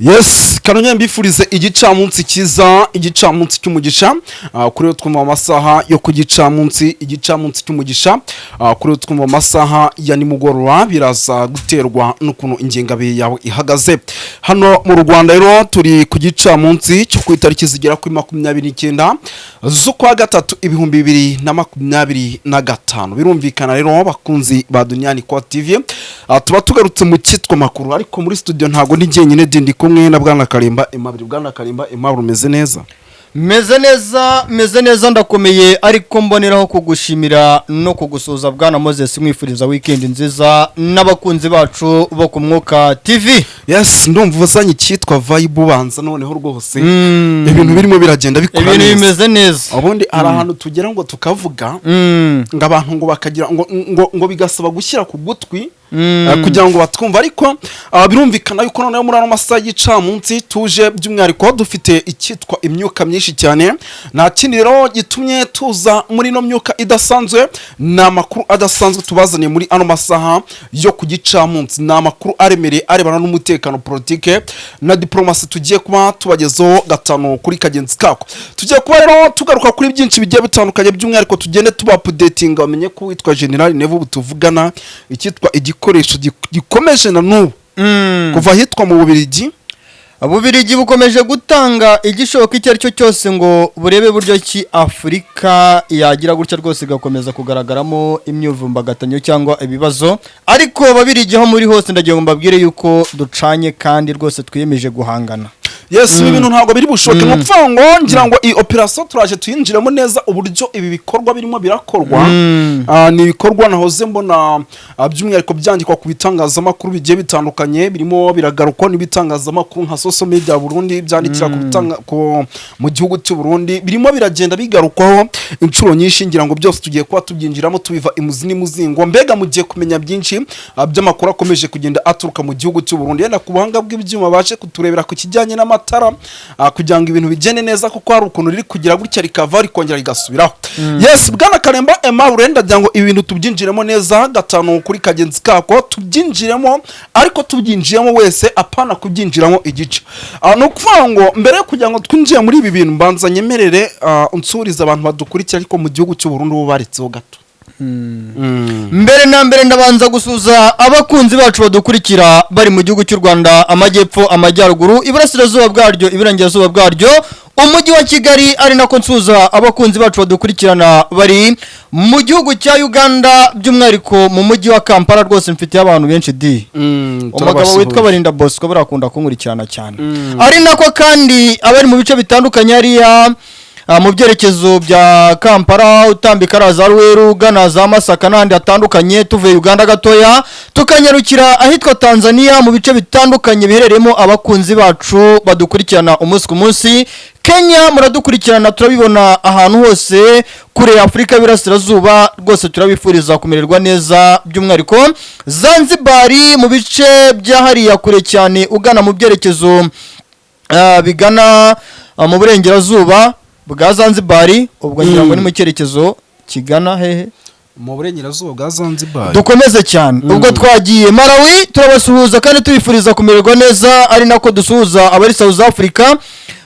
Yes, kanongera mbifurize igicamunsi cyiza, igicamunsi cy'umugisha. Kuri yo twumva amasaha yo ku gicamunsi, igicamunsi cy'umugisha. Kuri yo twumva amasaha ya nimugoroba, biraza guterwa n'ukuntu ingengabihe yawe ihagaze. Hano mu Rwanda rero turi ku gicamunsi cyo ku itariki zigera kuri 29 z'ukwa gatatu 2025. Birumvikana rero, bakunzi ba Duniani Kwa TV, tuba tugarutse mu cyitwa makuru, ariko muri studio ntago ndi jyenyine, ndi kumwe na Bwana Karimba Aimable. Bwana Karimba Aimable, umeze neza? Meze neza, meze neza, ndakomeye, ariko mboneraho kugushimira no kugusuhuza, Bwana Moses, mwifuriza weekend nziza n'abakunzi bacu bo ku Mwuka TV. Yes, ndumva uzanye icyitwa vibe, ubanza noneho rwose ibintu birimo biragenda bikora Ibintu neza. bimeze neza. Ubundi hari ahantu tugera ngo tukavuga ngo abantu ngo bakagira ngo bigasaba gushyira ku gutwi kugira ngo batwumve, ariko birumvikana yuko noneho muri ano masaha y'icamunsi tuje by'umwihariko dufite icyitwa imyuka myinshi cyane. Nta kindi rero gitumye tuza muri ino myuka idasanzwe, ni amakuru adasanzwe tubazaniye muri ano masaha yo ku gicamunsi. Ni amakuru aremereye arebana n'umutekano, politike na diplomasi, tugiye kuba tubagezaho gatanu kuri kagenzi kako. Tugiye kuba rero tugaruka kuri byinshi bigiye bitandukanye, by'umwihariko tugende tuba updatinga bamenye ko witwa General Neva ubu tuvugana icyitwa igikoresho gikomeje na n'ubu kuva ahitwa mu Bubiligi. Ububirigi bukomeje gutanga igishoboka icyo ari cyo cyose ngo burebe buryo ki Afurika yagira gutya rwose igakomeza kugaragaramo imyivumbagatanyo cyangwa ibibazo. Ariko Babirigi, aho muri hose, ndagira ngo mbabwire yuko ducanye kandi rwose twiyemeje guhangana. Yes, ibi bintu ntabwo biri bushoboke. Ni ukuvuga ngo ngira ngo iyi operation turaje tuyinjiremo neza, uburyo ibi bikorwa birimo birakorwa. Ni ibikorwa nahoze mbona by'umwihariko byandikwa ku bitangazamakuru bigiye bitandukanye, birimo biragarukwa n'ibitangazamakuru nka social media Burundi byandikira ku bitanga mu gihugu cy'u Burundi, birimo biragenda bigarukwaho inshuro nyinshi. Ngira ngo byose tugiye kuba tubyinjiramo tubiva imuzi n'imuzingo. Mbega mugiye kumenya byinshi by'amakuru akomeje kugenda aturuka mu gihugu cy'u Burundi. Yenda ku buhanga bw'ibyuma baje kuturebera ku kijyanye n'amatara kugira ngo ibintu bigende neza, kuko hari ukuntu riri kugira gutya rikava rikongera rigasubiraho. Yes, Bwana Karemba Aimable, ndagira ngo ibi bintu tubyinjiremo neza gatanu kuri kagenzi kako, tubyinjiremo ariko tubyinjiyemo wese, apana kubyinjiramo igice. Ni ukuvuga ngo mbere yo kugira ngo twinjire muri ibi bintu, mbanza nyemerere unsurize abantu badukurikira, ariko mu gihugu cy'u Burundi bo baretseho gato. Mbere na mbere ndabanza gusuhuza abakunzi bacu badukurikira bari mu gihugu cy'u Rwanda, amajyepfo, amajyaruguru, iburasirazuba bwaryo, iburengerazuba bwaryo, umujyi wa Kigali, ari nako nsuhuza abakunzi bacu badukurikirana bari mu gihugu cya Uganda, by'umwihariko mu mujyi wa Kampala. Rwose mfitiye abantu benshi di umugabo witwa Barinda Bosco barakunda kunkurikirana cyane, ari nako kandi abari mu bice bitandukanye hariya mu byerekezo bya Kampala, utambika ari za Rweru ugana za Masaka n'ahandi hatandukanye. Tuvuye Uganda gatoya tukanyarukira ahitwa Tanzania, mu bice bitandukanye biherereyemo abakunzi bacu badukurikirana umunsi ku munsi. Kenya muradukurikirana, turabibona ahantu hose kure ya Afurika y'Iburasirazuba. Rwose turabifuriza kumererwa neza, by'umwihariko Zanzibari, mu bice bya hariya kure cyane ugana mu byerekezo bigana mu burengerazuba bwa Zanzibari. Ubwo ngira ngo ni mu cyerekezo kigana hehe? Mu burengerazuba bwa Zanzibar. Dukomeze cyane. Ubwo twagiye Malawi, turabasuhuza kandi tubifuriza kumererwa neza, ari nako dusuhuza abari South Africa,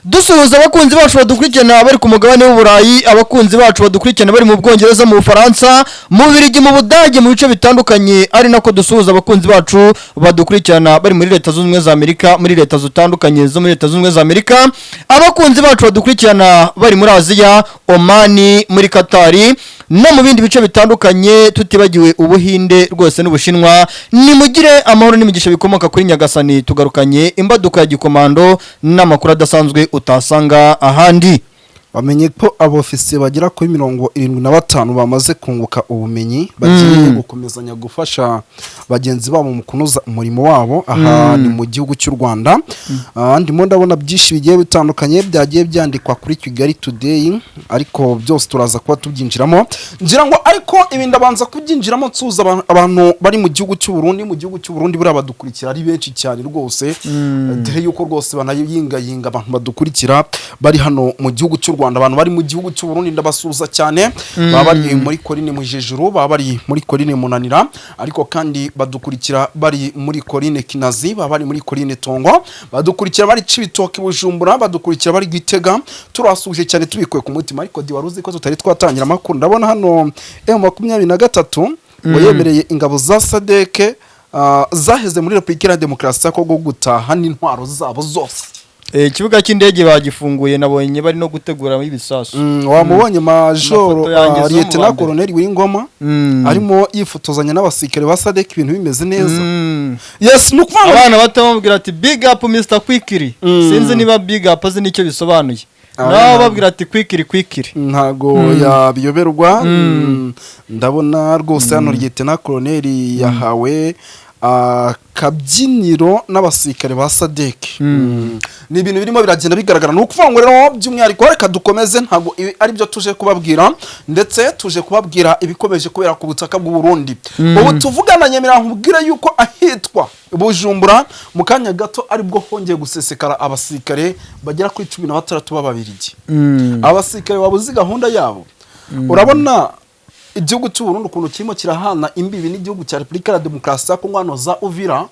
dusuhuza abakunzi bacu badukurikirana bari ku mugabane w'Uburayi, abakunzi bacu badukurikirana bari mu Bwongereza, mu Bufaransa, mu Bubiligi, mu Budage, mu bice bitandukanye, ari nako dusuhuza abakunzi bacu badukurikirana bari muri Leta Zunze Ubumwe za Amerika, muri leta zitandukanye zo muri Leta Zunze Ubumwe za Amerika, abakunzi bacu badukurikirana bari muri Aziya, Omani, muri Katari no mu bindi bice bitandukanye, tutibagiwe Ubuhinde rwose n'Ubushinwa. Nimugire amahoro n'imigisha bikomoka kuri Nyagasani. Tugarukanye imbaduko ya gikomando n'amakuru adasanzwe utasanga ahandi. Bamenye ko abofisiye bagera kuri 75 bamaze kunguka ubumenyi, bagiye gukomezanya gufasha bagenzi babo mu kunoza umurimo wabo. Aha ni mu gihugu cy'u Rwanda. Ndimo ndabona byinshi bigiye bitandukanye byagiye byandikwa kuri Kigali Today, ariko byose turaza kuba tubyinjiramo ngira ngo. Ariko ibi ndabanza kubyinjiramo nsuhuza abantu bari mu gihugu cy'u Burundi. Mu gihugu cy'u Burundi buriya badukurikira ari benshi cyane rwose, dore yuko rwose banayingayinga abantu badukurikira bari hano mu gihugu cy'u Rwanda. Rwanda. Abantu bari mu gihugu cy'u Burundi ndabasuhuza cyane, baba bari muri Korine Mujejuru, baba bari muri Korine Munanira, ariko kandi badukurikira bari muri Korine Kinazi, baba bari muri Korine Tongo, badukurikira bari Cibitoke, Bujumbura, badukurikira bari Gitega. Turasuhuje cyane tubikuye ku mutima. Ariko di wari uzi ko tutari twatangira amakuru, ndabona hano M23 ngo yemereye ingabo za SADC zaheze muri Repubulika Iharanira Demokarasi ya Kongo gutaha n'intwaro zabo zose. Ikibuga cy'indege bagifunguye, nabonye bari no gutegura ibisasu. Wamubonye majoro Amafoto yanjye zo mu Lieutenant ba mbere. Colonel Wingoma arimo yifotozanya n'abasirikare ba SADC, ibintu bimeze neza. Yes, ni ukuvuga ngo Abana bato bamubwira ati: "Big up, Mr Quickly." Sinzi niba big up azi nicyo bisobanuye. Nawe babwira ati: "Quickly, quickly." Ntago yabiyoberwa. Ndabona rwose hano Lieutenant Colonel yahawe akabyiniro n'abasirikare ba SADC. Ni ibintu birimo biragenda bigaragara. Ni ukuvuga ngo rero by'umwihariko reka dukomeze, ntabwo ibi ari byo tuje kubabwira, ndetse tuje kubabwira ibikomeje kubera ku butaka bw'u Burundi. Ubu tuvugana, nyemera nkubwire yuko ahitwa Bujumbura mu kanya gato aribwo hongeye gusesekara abasirikare bagera kuri 16 b'Ababirigi. Abasirikare babuze gahunda yabo. Urabona igihugu cy'u Burundi ukuntu kirimo kirahana imbibi n'igihugu cya Repubulika ya Demokarasi ya Kongo hano za Uvira.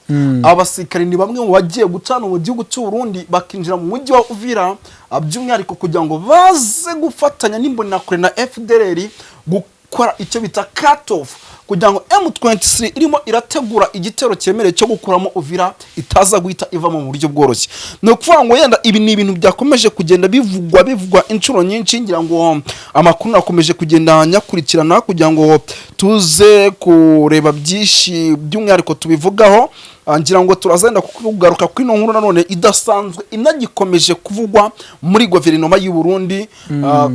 Abasirikare ni bamwe mu bagiye gucana mu gihugu cy'u Burundi, bakinjira mu mujyi wa Uvira, by'umwihariko kugira ngo baze gufatanya n'Imbonerakure na FDLR gukora icyo bita cut off, kugira ngo M23 irimo irategura igitero cyemerewe cyo gukuramo Uvira itaza guhita ivamo mu buryo bworoshye. Ni ukuvuga ngo yenda ibi ni ibintu byakomeje kugenda bivugwa inshuro nyinshi. Ngira ngo amakuru nakomeje kugenda nyakurikirana kugira ngo tuze kureba byinshi by'umwihariko tubivugaho. Ngira ngo turazenda kugaruka kuri ino nkuru nanone idasanzwe inagikomeje kuvugwa muri guverinoma y'u Burundi,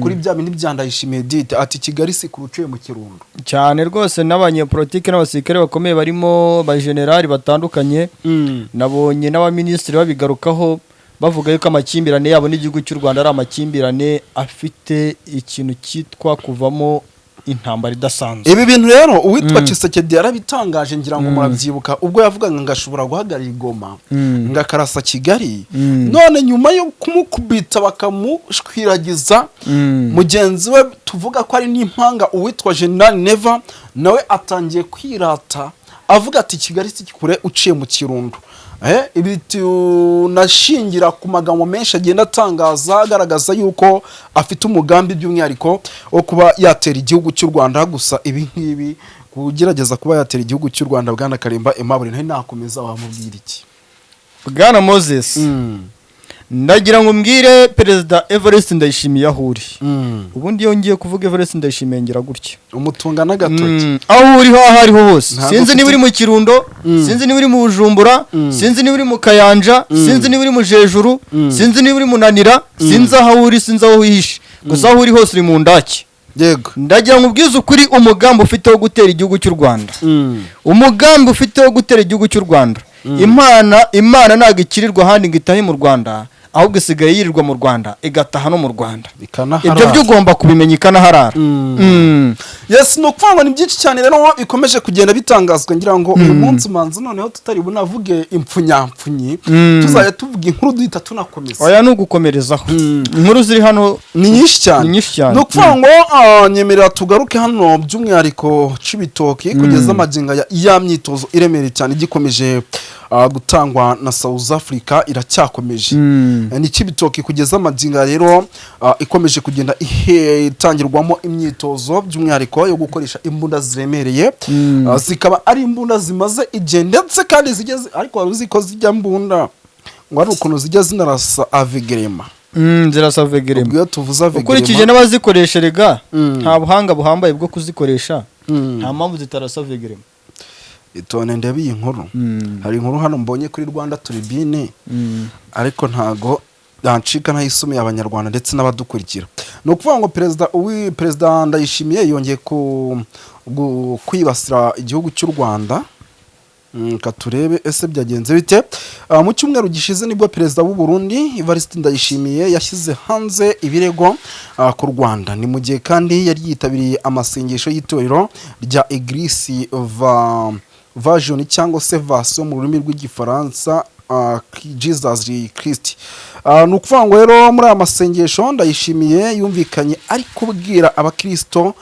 kuri bya bindi bya Ndayishimiye dite ati: "Kigali si kuruciye mu Kirundo." Cyane rwose, n'abanyepolitike n'abasirikare bakomeye barimo ba generali batandukanye, nabonye n'abaminisitiri babigarukaho, bavuga yuko amakimbirane yabo n'igihugu cy'u Rwanda ari amakimbirane afite ikintu cyitwa kuvamo intambara idasanzwe. Ibi bintu rero uwitwa Tshisekedi yarabitangaje, ngira ngo murabyibuka ubwo yavugaga ngo ashobora guhagarara i Goma ngo akarasa Kigali. None nyuma yo kumukubita bakamushwiragiza, mugenzi we tuvuga ko ari n'impanga, uwitwa General Neva, nawe atangiye kwirata avuga ati: "Kigali si kure uciye mu Kirundo." Ibi tunashingira ku magambo menshi agenda atangaza agaragaza yuko afite umugambi by'umwihariko wo kuba yatera igihugu cy'u Rwanda. Gusa ibi ngibi kugerageza kuba yatera igihugu cy'u Rwanda, bwana Karimba Aimable, ntari nakomeza, wamubwira iki? Bwana Moses, ndagira ngo mbwire Perezida Evariste Ndayishimiye aho uri. Ubundi iyo ngiye kuvuga Evariste Ndayishimiye ngira gutya. Umutunga n'agatoki. Aho uri ho, aho ariho hose. Ntabwo Sinzi niba uri mu Kirundo, sinzi niba uri mu Bujumbura, sinzi niba uri mu Kayanja, sinzi niba uri mu Jejuru, sinzi niba uri mu Nanira, sinzi aho uri, sinzi aho wihishe, gusa aho uri hose uri mu ndake. Ndagira ngo ubwize ukuri, umugambi ufite wo gutera igihugu cy'u Rwanda, umugambi ufite wo gutera igihugu cy'u Rwanda, Imana ntabwo ikirirwa ahandi ngo itahe mu Rwanda, ahubwo isigaye yirirwa mu Rwanda igataha no mu Rwanda. Ikanaharara. Ibyo byo ugomba kubimenya, ikanaharara. Yes, ni ukuvuga ngo ni byinshi cyane rero bikomeje kugenda bitangazwa. Ngira ngo uyu munsi manzi noneho tutari bunavuge impfunyapfunyi, tuzajya tuvuga inkuru duhita tunakomeza. Oya, ni ugukomerezaho. Inkuru ziri hano Ni nyinshi cyane. Ni nyinshi cyane. Ni ukuvuga ngo nyemerera tugaruke hano by'umwihariko Cibitoki, kugeza amagingo ya myitozo iremereye cyane igikomeje gutangwa na South Africa iracyakomeje. Ni Cibitoki kugeza amagingo rero ikomeje kugenda itangirwamo imyitozo by'umwihariko yo gukoresha imbunda ziremereye. Zikaba ari imbunda zimaze igihe ndetse kandi zigeze, ariko wari uzi ko zijya mbunda ngo ari ukuntu zijya zinarasa avegrema? Zirasa avegrema. Ubwo iyo tuvuze avegrema, Ukurikije n'abazikoresha rega, nta buhanga buhambaye bwo kuzikoresha, nta mpamvu zitarasa avegrema. Itone ndebe iyi nkuru. Hari inkuru hano mbonye kuri Rwanda Tribune, ariko ntago yancika ntayisomeye Abanyarwanda ndetse n'abadukurikira. Ni ukuvuga ngo perezida Ndayishimiye yongeye kwibasira igihugu cy'u Rwanda. Reka turebe ese byagenze bite. Mu cyumweru gishize nibwo perezida w'u Burundi Evariste Ndayishimiye yashyize hanze ibirego ku Rwanda. Ni mu gihe kandi yari yitabiriye amasengesho y'itorero rya Eglise va Vision cyangwa se Version mu rurimi rw'Igifaransa. Jesus Christ. Ni ukuvuga ngo rero muri aya masengesho Ndayishimiye yumvikanye ari kubwira abakirisito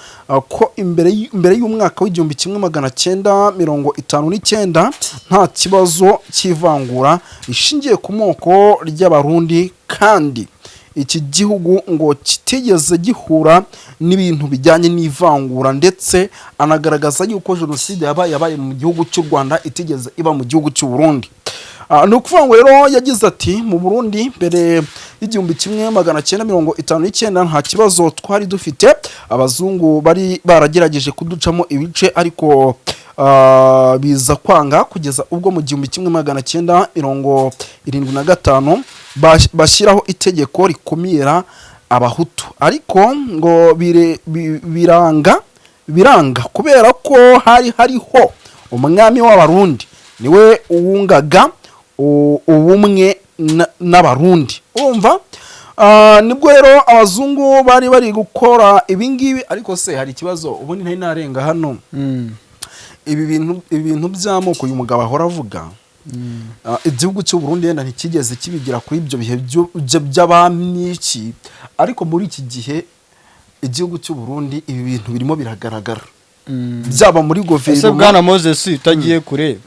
ko imbere y'umwaka w'1959 nta kibazo cy'ivangura rishingiye ku moko ry'Abarundi, kandi iki gihugu ngo kitigeze gihura n'ibintu bijyanye n'ivangura, ndetse anagaragaza yuko jenoside yabaye mu gihugu cy'u Rwanda itigeze iba mu gihugu cy'u Burundi. Ni ukuvuga ngo rero yagize ati: "Mu Burundi mbere y'1959 nta kibazo twari dufite. Abazungu bari baragerageje kuducamo ibice, ariko biza kwanga kugeza ubwo mu 1975 bashyiraho itegeko rikumira Abahutu, ariko ngo biranga kubera ko hari hariho umwami w'Abarundi, niwe wungaga ubumwe n'Abarundi." Urumva, nibwo rero abazungu bari bari gukora ibingibi. Ariko se hari ikibazo ubundi ntari narenga hano? Ibi bintu by'amoko uyu mugabo ahora avuga, igihugu cy'u Burundi yenda ntikigeze kibigira kuri ibyo bihe by'abami iki, ariko muri iki gihe igihugu cy'u Burundi ibi bintu birimo biragaragara, byaba muri Ese guverinoma. Bwana Moses, utagiye kure,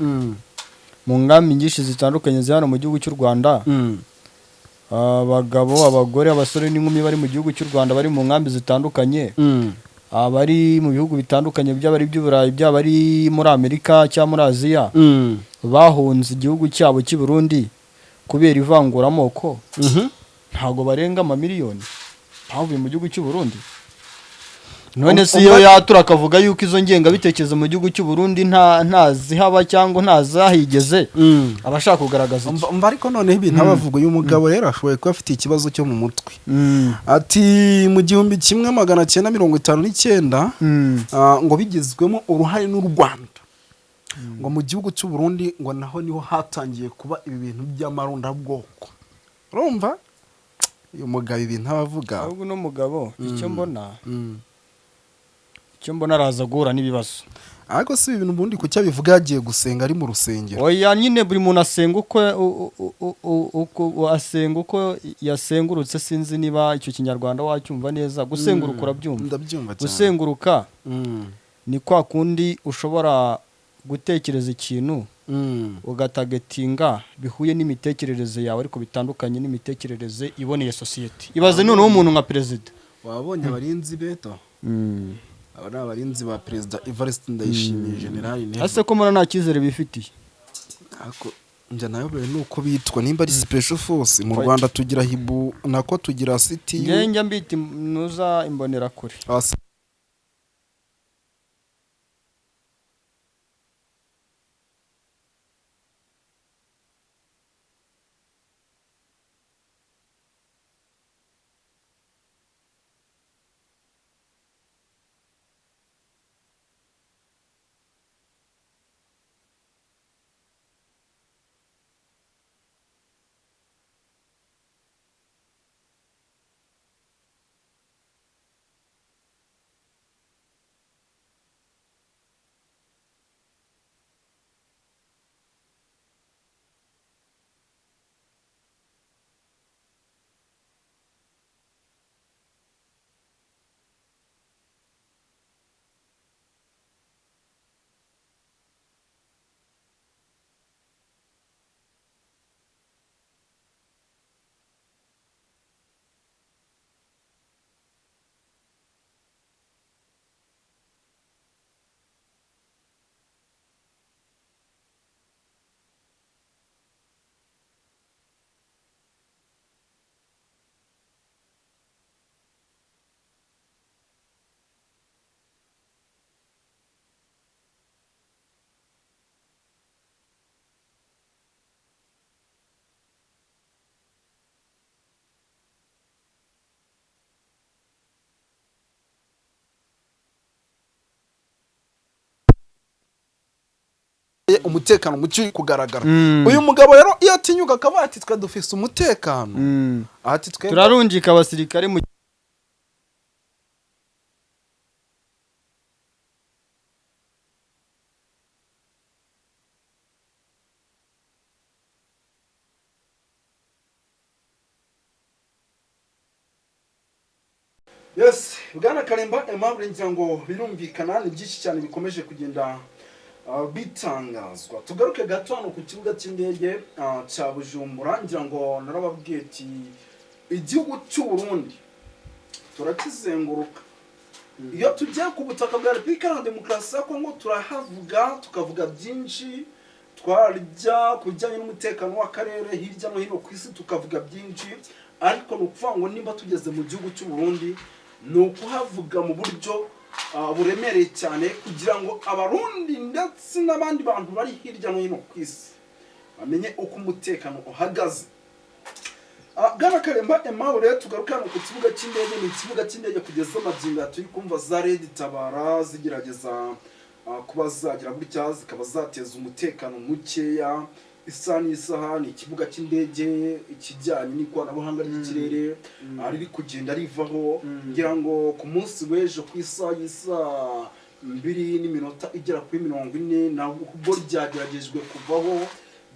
mu nkambi nyinshi zitandukanye ziri hano mu gihugu cy'u Rwanda, abagabo, abagore, abasore n'inkumi bari mu gihugu cy'u Rwanda bari mu nkambi zitandukanye, abari mu bihugu bitandukanye, byaba ari iby'Uburayi, byaba ari muri Amerika cyangwa muri Aziya, bahunze igihugu cyabo cy'i Burundi kubera ivanguramoko, ntabwo barenga amamiliyoni bavuye mu gihugu cy'u Burundi. None se iyo yatura akavuga yuko izo ngengabitekerezo mu gihugu cy'u Burundi ntazihaba cyangwa ntazahigeze, aba ashaka kugaragaza iki? Umva, ariko noneho ibintu aba avuga, uyu mugabo rero ashoboye kuba afite ikibazo cyo mu mutwe. Ati mu 1959, ngo bigizwemo uruhare n'u Rwanda, ngo mu gihugu cy'u Burundi ngo naho niho hatangiye kuba ibi bintu by'amarondabwoko. Urumva uyu mugabo ibintu aba avuga. Ahubwo uno mugabo icyo mbona araza guhura n'ibibazo. Ariko si ibi bintu ubundi kuki abivuga yagiye gusenga ari mu rusengero? Oya nyine, buri muntu asenga uko uko asenga, uko yasengurutse. Sinzi niba icyo Kinyarwanda wacyumva neza. Gusenguruka urabyumva? Ndabyumva cyane. Gusenguruka ni kwa kundi ushobora gutekereza ikintu, ugatargetinga bihuye n'imitekerereze yawe, ariko bitandukanye n'imitekerereze iboneye sosiyete. Ibaze noneho umuntu nka perezida. Wabonye abarinzi beto? Aba ni abarinzi ba Perezida Evariste Ndayishimiye, General Neva. Ese ko mbona nta cyizere bifitiye? Ariko njya nayobewe nuko bitwa, nimba ari special force. Mu Rwanda tugira hibu, nako tugira CTU. Njye njya mbita nuza imbonerakure. Umutekano muke uri kugaragara. Uyu mugabo rero iyo atinyuka akavuga ati twe dufise umutekano, ati twe Turarungika abasirikare mu Yes, bwana Karemba Aimable, ngira ngo birumvikana, ni byinshi cyane bikomeje kugenda bitangazwa. Tugaruke gato hano ku kibuga cy'indege cya Bujumbura. Ngira ngo narababwiye ati igihugu cy'u Burundi turakizenguruka. Iyo tugiye ku butaka bwa Repubulika Iharanira Demokarasi ya Kongo turahavuga, tukavuga byinshi, twarya ku bijyanye n'umutekano w'akarere hirya no hino ku isi tukavuga byinshi, ariko ni ukuvuga ngo nimba tugeze mu gihugu cy'u Burundi ni ukuhavuga mu buryo buremereye cyane, kugira ngo Abarundi ndetse n'abandi bantu bari hirya no hino ku isi bamenye uko umutekano uhagaze. Bwana Karemba Aimable, tugaruke hano ku kibuga cy'indege. Ni ikibuga cy'indege kugeza magingo turi kumva za Red Tabara zigerageza kuba zagira gutya zikaba zateza umutekano mukeya isaha n'isaha. Ni ikibuga cy'indege ikijyanye n'ikoranabuhanga ry'ikirere riri kugenda rivaho. Ngira ngo ku munsi w'ejo ku isaha y'isaa mbiri n'iminota igera kuri 40 nabwo ryageragejwe kuvaho,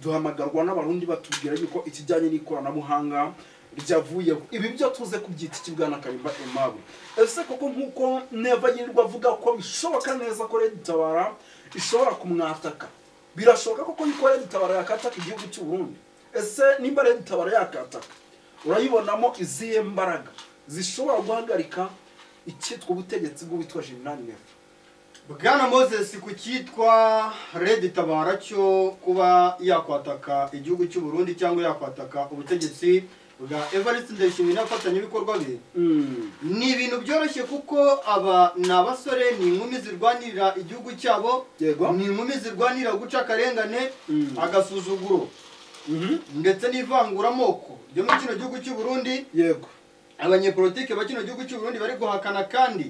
duhamagarwa n'Abarundi batubwira yuko ikijyanye n'ikoranabuhanga ryavuyeho. Ibi byo tuze kubyita iki, bwana Karimba Aimable? Ese koko nk'uko Neva yirirwa avuga ko bishoboka neza ko Red Tabara ishobora kumwataka, birashoboka koko yuko Red Tabara yakataka igihugu cy'u Burundi? Ese nimba Red Tabara yakataka, urayibonamo izihe mbaraga zishobora guhagarika icyitwa ubutegetsi bw'uwitwa General Neva? Bwana Moses, ku cyitwa Red Tabara cyo kuba yakwataka igihugu cy'u Burundi cyangwa yakwataka ubutegetsi bwa Evariste Ndayishimiye n'abafatanyabikorwa be, ni ibintu byoroshye, kuko aba ni abasore, ni inkumi zirwanirira igihugu cyabo, ni inkumi zirwanira guca akarengane, agasuzuguro ndetse n'ivanguramoko ryo muri kino gihugu cy'u Burundi. Abanyepolitike ba kino gihugu cy'u Burundi bari guhakana kandi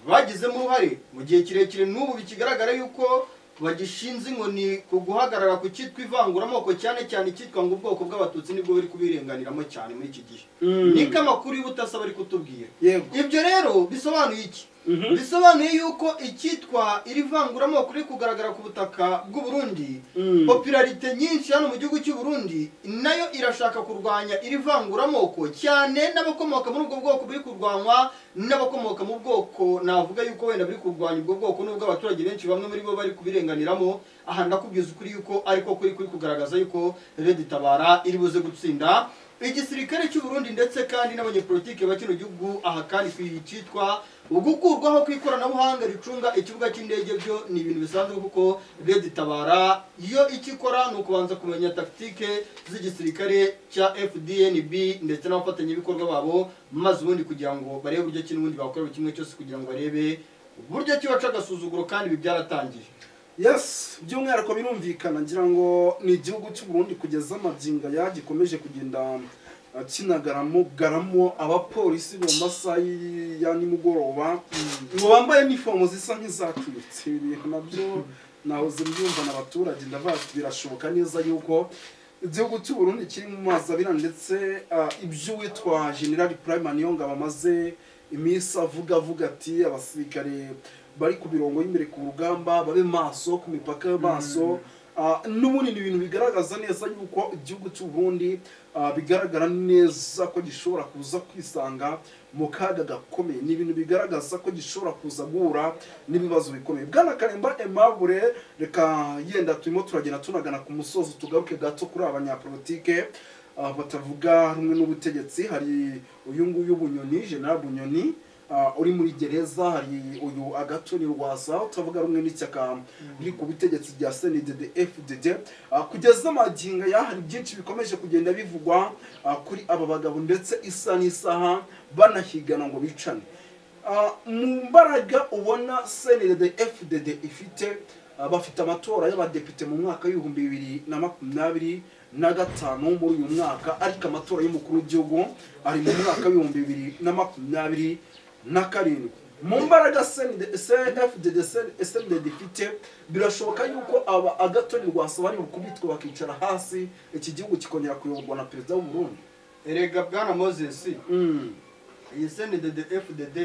bagizemo uruhare mu gihe kirekire, n'ubu bikigaragara yuko bagishinze inkoni ku guhagarara ku cyitwa ivanguramoko, cyane cyane icyitwa ngo ubwoko bw'Abatutsi nibwo buri kubirenganiramo cyane muri iki gihe. Niko amakuru y'ubutasi bari kutubwira. Ibyo rero bisobanuye iki? Bisobanuye yuko icyitwa iri vanguramoko riri kugaragara ku butaka bw'u Burundi, popularité nyinshi hano mu gihugu cy'u Burundi nayo irashaka kurwanya iri vanguramoko, cyane n'abakomoka muri ubwo bwoko buri kurwanywa, n'abakomoka mu bwoko navuga yuko wenda buri kurwanya ubwo bwoko, nubwo abaturage benshi bamwe muri bo bari kubirenganiramo. Aha ndakubwiza ukuri yuko ariko kuri kugaragaza yuko Red Tabara iri buze gutsinda igisirikare cy'u Burundi ndetse kandi n'abanyepolitike ba kino gihugu. Aha kandi ku cyitwa ugukurwaho kw'ikoranabuhanga ricunga ikibuga cy'indege, byo ni ibintu bisanzwe, kuko Red Tabara yo icyo ikora ni ukubanza kumenya tactique z'igisirikare cya FDNB ndetse n'abafatanyabikorwa babo, maze ubundi kugira ngo barebe uburyo ki n'ubundi bakora buri kimwe cyose kugira ngo barebe uburyo ki baca agasuzuguro, kandi ibi byaratangiye. Yes, by'umwihariko birumvikana, ngira ngo ni igihugu cy'u Burundi kugeza magingo aya gikomeje kugenda kinagaramo garamo abapolisi mu masaha ya nimugoroba ngo bambaye inifomo zisa nk'izacuyutse. Ibi bintu nabyo nahoze mbyumva n'abaturage, ndavuga ati birashoboka neza yuko igihugu cy'u Burundi kiri mu mazi abira, ndetse ibyo uwitwa General Prime Niyongabo amaze iminsi avuga ati abasirikare bari ku mirongo y'imbere ku rugamba babe maso, ku mipaka yo maso. N'ubundi ni ibintu bigaragaza neza yuko igihugu cy'u Burundi bigaragara neza ko gishobora kuza kwisanga mu kaga gakomeye. Ni ibintu bigaragaza ko gishobora kuza guhura n'ibibazo bikomeye. Bwana Karemba Aimable, reka yenda turimo turagenda tunagana ku musozo, tugaruke gato kuri aba banyapolitike batavuga rumwe n'ubutegetsi. Hari uyu nguyu Bunyoni, General Bunyoni uri muri gereza, hari uyu Agathon Rwasa utavuga rumwe n'ishyaka riri ku butegetsi rya CNDD FDD. Kugeza magingo aya hari byinshi bikomeje kugenda bivugwa kuri aba bagabo, ndetse isa n'isaha banahigana ngo bicane. Mu mbaraga ubona CNDD FDD ifite, bafite amatora y'abadepite mu mwaka w'2025 muri uyu mwaka, ariko amatora y'umukuru w'igihugu ari mu mwaka w'2027. Mu mbaraga CFDD CNDD ifite, birashoboka yuko aba Agathon Rwasa bari bukubitwe bakicara hasi, iki gihugu kikongera kuyoborwa na perezida w'u Burundi? Erega bwana Moses, iyi CNDD FDD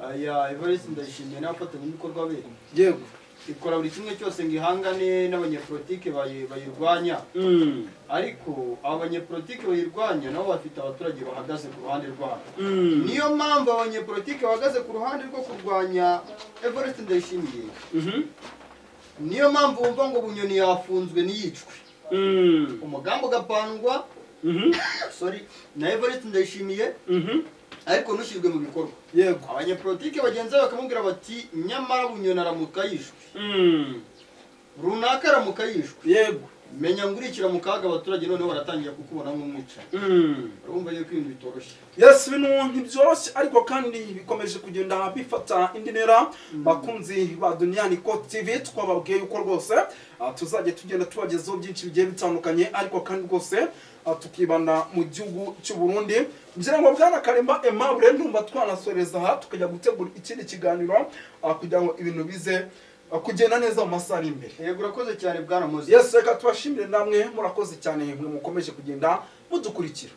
aya Evariste Ndayishimiye n'abafatanyabikorwa be, Ikora buri kimwe cyose ngo ihangane n'abanyepolitike bayirwanya, ariko aba banyepolitike bayirwanya nabo bafite abaturage bahagaze ku ruhande rwabo. Niyo mpamvu abanyepolitike bahagaze ku ruhande rwo kurwanya Evariste Ndayishimiye, niyo mpamvu wumva ngo Bunyoni yafunzwe ntiyicwe, umugambi ugapangwa, sorry, na Evariste Ndayishimiye, ariko ntushyirwe mu bikorwa. Abanyepolitike bagenzi be bakamubwira bati: "Nyamara Bunyoni aramuka yishwe, runaka aramuka yishwe, menya ngo urikira mu kaga, abaturage noneho baratangira kukubona nk'umwicanyi." Urumva yuko ibintu bitoroshye. Yes, ibintu ntibyoroshye, ariko kandi bikomeje kugenda bifata indi ntera. Bakunzi ba Duniyani ko TV, twababwiye yuko rwose tuzajya tugenda tubagezaho byinshi bigiye bitandukanye, ariko kandi rwose tukibanda mu gihugu cy'u Burundi. Ngira ngo bwana Karemba Aimable, ndumva twanasoreza aha, tukajya gutegura ikindi kiganiro kugira ngo ibintu bize kugenda neza mu masaha ari imbere. Yego, urakoze cyane, bwana Moses. Yes, reka tubashimire namwe, murakoze cyane mwe mukomeje kugenda mudukurikira.